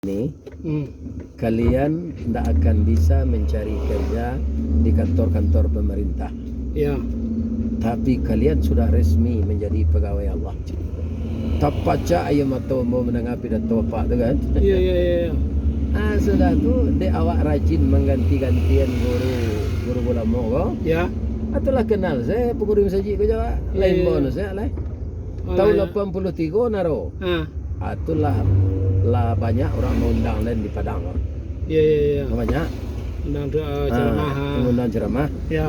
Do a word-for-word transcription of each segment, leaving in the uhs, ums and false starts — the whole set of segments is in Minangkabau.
ini, hmm, kalian ndak akan bisa mencari kerja di kantor-kantor pemerintah. Ya. Tapi kalian sudah resmi menjadi pegawai Allah. Tapacak aia mato ambo mandanga pidato Apak tu kan. Iya, iya, iya, iya. Ah, sudah tu, dek awak rajin mangganti-gantian guru, guru ulama ko. Ya. Atulah kenal se pangurus masajik ko jo awak. Iya, lain iya, bon iya. Sajo lai. Tahun lapan puluah tigo naro. Ah. Ah, tu lah, lah banyak urang maundang lain di Padang. Iya, iya, iya. Banyak. Undang tu, ah, ceramah, ah. Mangundang ceramah. Ya.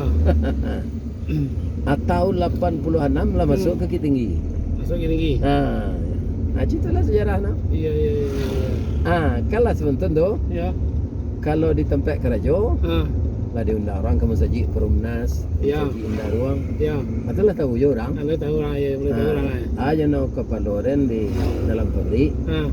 Ah, tahun lapan puluah anam lah masuk ka Bukittinggi. Masuk Bukittinggi. Ah. Ah, citulah sejarah no. Iya, iya, iya, iya, iya. Ah, kan lah sabanta tu. Ya. Kalau di tampek karajo, ah, lah diundang urang ka masajik Perumnas, ya, masajik Indarung. Ya. Atulah tahu jo urang. Atulah tahu urang, ya, mulai tahu urang, ya. Ah, jan no kapalo den di dalam pabrik. Ah.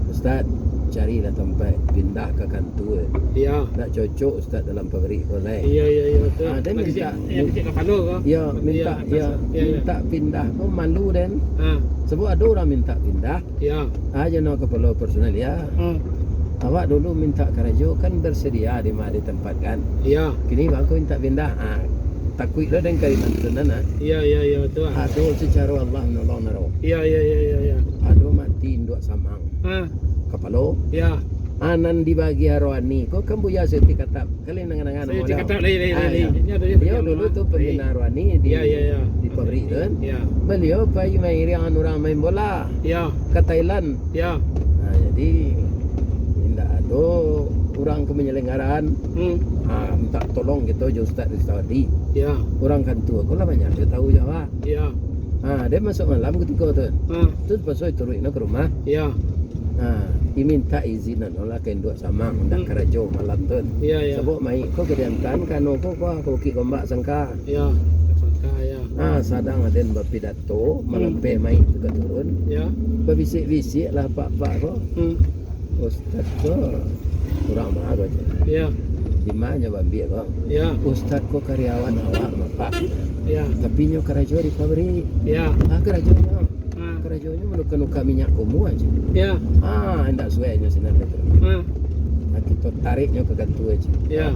Ustaz, carilah tampek pindah ka kantua. Ya. Ndak cocok Ustaz dalam pabrik ko lai. Iya, iya, iya, betul. Ah, den minta, kecek kapalo ko. Ya, minta, ya, minta pindah ko malu den. Ah. Sabab ado urang minta pindah. Ya. Ah, jan no kapalo personel, ya. Hmm. Awak dulu minta karajo kan bersedia di ma di tempat kan. Ya. Kini bangko minta pindah. Ah, takuik lo den Kalimantan nan, ah. Iya, iya, iya, betul, ah. Ado sacaro Allah manolong naro. Iya, iya, iya, iya, iya. Ado mati induak samang. Ah. Kapalo. Ya. Ah, nan di bagian rohani ko kan Buya Saiti Katap. Kalian danga-danga namo Saiti Katap, lai, lai, lai, lai. Beliau dulu tu pembina rohani di, di pabrik tu kan. Ya. Beliau pai mairiang urang main bola. Ya. Ka Thailand. Ya. Ah, jadi, indak ado urang ka manyalenggaraan. Hmm. Ah, minta tolong kito jo Ustaz Ristawardi. Ya. Urang kantua ko lah banyak jo tahu jo awak. Ya. Ah, den masuk malam katiko tu. Ah. Tu pasal turuik no ka rumah. Ya. Ah, diminta izin anu lah ka induak samang, ndak karajo malam tu. Ya, ya. Sabab maik ko ka diantaan ka anu ko, ka Bukik Gombak Sangka. Ya, Sangka, ya. Ah, sadang aden bapidato, malampeh maik tu ka turun. Ya. Babisiak-bisiak lah apak-apak ko. Hmm. Ustaz ko urang ma ko, cek. Ya. Di ma nyo baambiak ko? Ya. Ustaz ko karyawan awak, Bapak. Ya. Tapi nyo karajo di pabrik. Ya. Ah, karajonyo. Ah. Karajonyo manuka-nuka minyak komo aja. Ya. Ah, indak suai nyo sinan tu. Ah. Ah, kito tarik nyo ka kantua aja. Ya.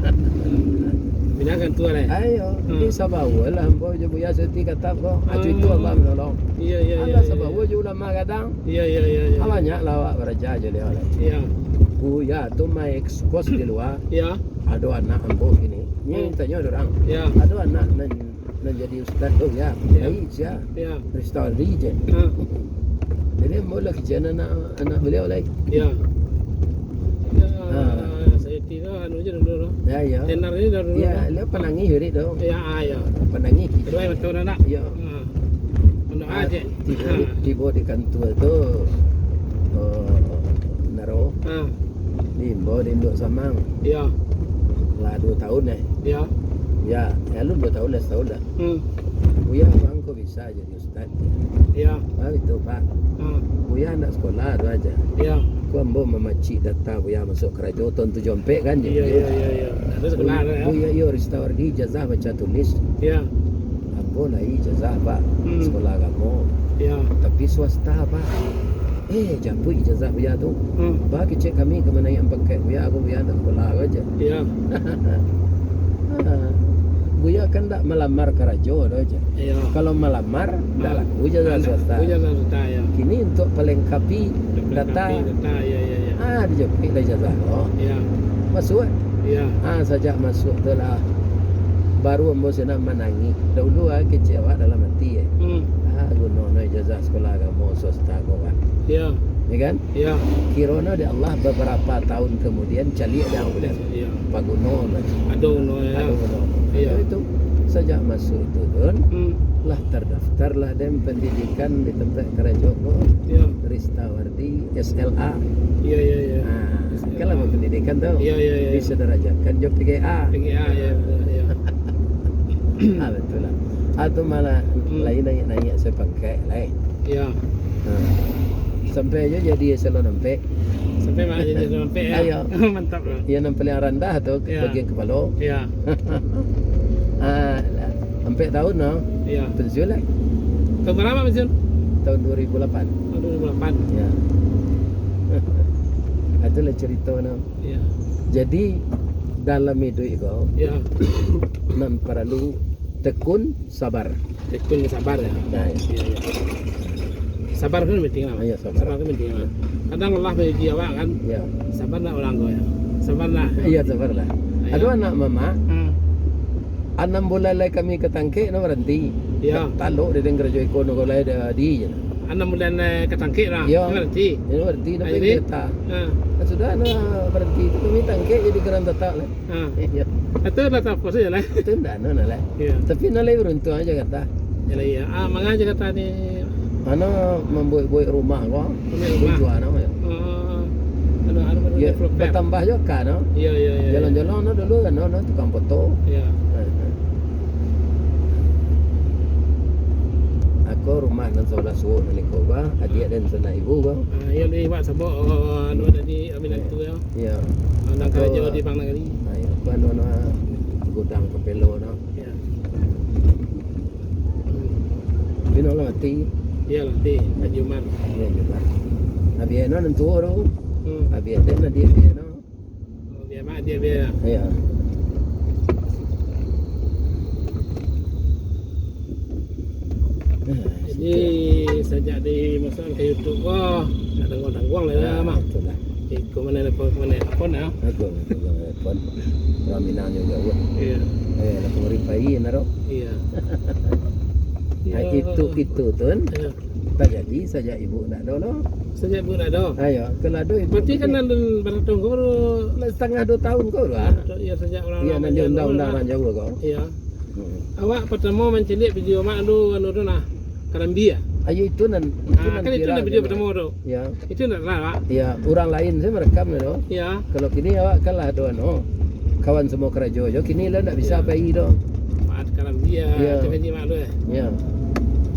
Pindah kantua lai. Ayo, ah, di Sabawa lah ambo jo Buya Saiti Katap ko. Ah, itu Allah manolong. Iya, iya, iya, iya. Sabawa jo ulama gadang. Iya, iya, iya, iya. Ah, banyak lah awak baraja jo baliau lai. Iya. Buya tu maekspos di lua. Iya. Ado anak ambo kini. Nyo tanyo urang. Iya. Ado anak nan, nan jadi ustaz tu, ya. Iya. Lai, sia. Iya. Ristawardi je. Ha. Jadi, ambo lah kecek anak, anak baliau lai. Iya. Iya, ha. Saiti tu, anu je dulu tu. Ya, ya. Tenar je dulu tu. Iya, baliau panangih wirid tu. Iya, ah, iya. Panangih. Kedua yang betul anak. Iya. Ha. Anu aja. Tibo, tibo di kantua tu, eh, naro. Ha. Diimbau di induak samang. Iya. Lah duo tahun, eh. Iya. Ya, ya, alun duo tahun lah, satahun lah. Hmm. Buya, bangko bisa jadi ustaz. Iya. Ah, itu, Pak. Ha. Buya ndak sekolah tu aja. Iya. Ko ambo mamacik data Buya masuk karajo tahun tujuah ampek kan, iya, iya, iya, iya. Ndak sekolah tu, ya. Buya, iyo, Ristawardi ijazah baca tulis. Iya. Ambo lai ijazah, Pak. Hmm. Sekolah agamo. Iya. Tapi swasta, Pak. Eh, japuik ijazah Buya tu. Hmm. Ba kecek kami ka manaiakan pangkek Buya, ko Buya ndak sekolah ko aja. Iya. Ha. Buya kan ndak malamar karajo tu aja. Iya. Kalau malamar, ndak laku ijazah swasta. Laku ijazah swasta, iya. Kini untuk palengkapi data. Palengkapi data, iya, iya, iya. Ah, dijapuik lah ijazah ko. Iya. Masuk. Iya. Ah, sajak masuk tu lah, baru ambo sinan manangih. Dahulu ah, kecek awak dalam ati, eh. Hmm. Ah, guno no ijazah sekolah agamo swasta ko kan. Iya. Ya kan? Iya. Kirono dek Allah, beberapa tahun kemudian, caliak dek Allah. Iya. Paguno lah. Ado guno, ya. Ado guno. Iya. Itu, sajak masuk itu tu, hmm, lah terdaftar lah den pendidikan di tempat karajo ko. Iya. Ristawardi S L A. Iya, iya, iya. Ah, kan lah berpendidikan tu. Iya, iya, iya. Disedarajatkan jo P G A. P G A, iya, betul, iya. Ah, betul lah. Atau malah, hmm, lain naiak-naiak sapangkek lai. Iya. Ha. Sampai aja jadi eselon ampek. Sampai malah jadi eselon ampek, ya. Ayo. Mantap lah. Yang paling randah tu, iya, bagian kepala. Iya. Ah, lah. Ampek tahun, no. Iya. Pensiun lah. Tahun berapa pensiun? Tahun dua ribu lapan. Tahun dua ribu lapan. Ya. Itulah cerita no. Iya. Jadi, dalam hidup ko, iya, nan paralu tekun, sabar. Tekun, sabar, ya. Nah, iya. Iya, iya. Sabar kan penting lah. Iya, sabar. Sabar kan penting lah. Kadang Allah mauji awak kan. Iya. Sabar nak urang ko, ya. Sabar nak. Iya, sabar lah. Iya. Ado anak mamak, hmm, anam bulan lai kami ka tangkek, no baranti. Iya. Talok dek den karajo iko no, lai di, di je. Anam bulan lai ka tangkek lah, iya, baranti. Iya, baranti, no. Jadi, pai kereta. Ha. Nah, sudah, no, baranti tu kami tangkek jadi karang tatak lah. Ha. Iya. Itu lah tak apa saja lah. Itu ndak, no, no lah. Iya. Tapi no lai baruntuang aja kata. Yalah, iya. Ah, manga aja kata ni. Mano mambuek-buek rumah ko. Punya rumah. Tujuan apa ya? Ah, anu, anu, anu, ya, developer. Batambah juo ka, no? Iya, iya, iya, iya. Jalan-jalan, no, dulu kan, no, no, tukang foto. Iya. Eh, eh. Ako rumah nan sabalah suok nan iko, bah, adiak, hmm, dan sanak ibu, bah. Ah, iya, ni, Mak, sabok, oh, anu, tadi, minantu, ya. Iya. Ah, nan ako karajo di Bank Nagari. Ah, iya, ako anu, anu, gudang kapelo, no. Iya. Tapi no lah mati. Iya lah, mati. Haji Umar. Iya, Haji Umar. Abiak no nan tuo tu. Hmm. Abiak den lah, adiak no. Oh, abiak mak, adiak abiak. Iya. Jadi, sajak dimasukkan ka YouTube ko, ndak tangguang-tangguang lah, ya, Mak. Ah, itulah. Iko mano nelpon, iko mano nelpon, ah? Aku, aku nelpon. Urang Minang juo, weh. Iya. Eh, lah kamarin pagi, naro. Iya. Ah, iya. Itu, itu tu, kan? Iya. Tajadi sajak ibu ndak ado, no? Sajak ibu ndak ado? Ayo, kalau ado ibu. Berarti kan nan baratang ko baru lah satangah duo tahun ko lah. Iya, sajak urang, iya, nan di undang-undang urang Jawa ko. Iya. Hmm. Awak partamo mancaliak video mak tu, anu tu nah, karambia. Ayo, itu nan, itu, ah, nan kan itu viral nan video partamo tu. Ya. Itu ndak salah, Pak. Ya, urang lain sajo marekam tu. Ya. Kalau kini awak kan lah ado, anu, kawan samo karajo jo, kini lah ndak bisa pai tu. Mak karambia, ya, tu kan mak tu, eh. Ya.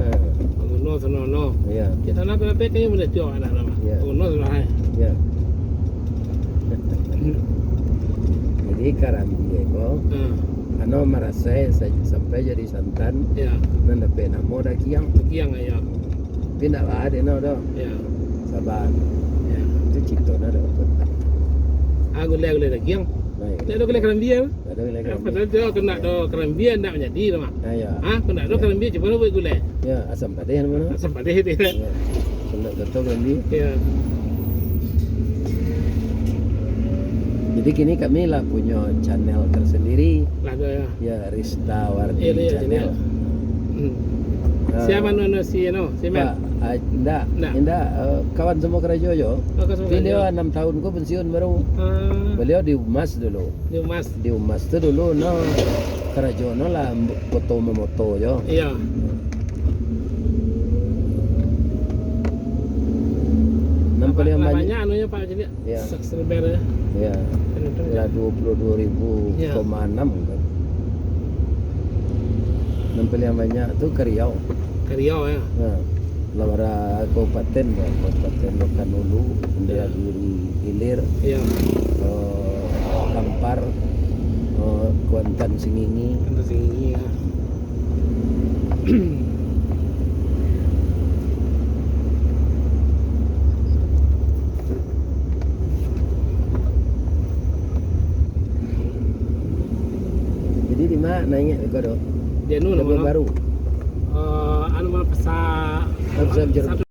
Ha. Pambunuah sano no. Ya. Kita nak apa-apa kan buliah tiok anak nama. Ya. Pambunuah sano, eh. Ya. Jadi karambia ko, hmm, ano marasai sa-, sampai jadi santan, ya, nan dapek namo Dakiang. Dakiang, ya. Tapi ndak baa dek no doh. Ya. Sabar. Ya. Itu cito no doh. Ah, gulai, gulai Dakiang. Nah, ya. Ndak ado gulai karambia, eh? Ndak ado gulai karambia. Padahal tu, kalau ndak ado karambia, ndak manjadi tu, Mak. Ah, ya. Ah, kalau ndak ado karambia, cubo lah buek gulai. Ya, asam padeh namo no. Asam padeh tu. Ya. Kalau ndak ado karambia. Ya. Jadi kini kami lah punyo channel tersendiri. Lah ado, ya. Ya, Rista Wardi, iya, iya, Channel. Jadi, hmm. Ah, siapa no, no, si, no, si Mel? Pak, ah, indak, indak. Indak, eh, kawan samo karajo jo. Oh, kawan samo karajo. Baliau anam tahun ko pensiun baru. Ah. Baliau di Umas dulu. Di Umas. Di Umas tu dulu, no, karajo no lah foto mamoto jo. Iya. Nan paliang banyak, banyak anunya, Pak, jadi ya. Subscriber, ya. Ya. Penonton, lah ya. Dua puluh dua ribu koma enam kan. Nan paliang banyak tu ka Riau. Ka Riau, ya. Ya. Lah bara kabupaten, ya. Kabupaten Rokan Hulu, ya. Indragiri Hilir, ya. Eh, Kampar, eh, Kuantan Sengingi. Kuantan Sengingi, ya. Jadi, di ma naiak ko tu? Di anu, Labuan Baru. Eh, anu, ma, pasar, pasar Jeruk.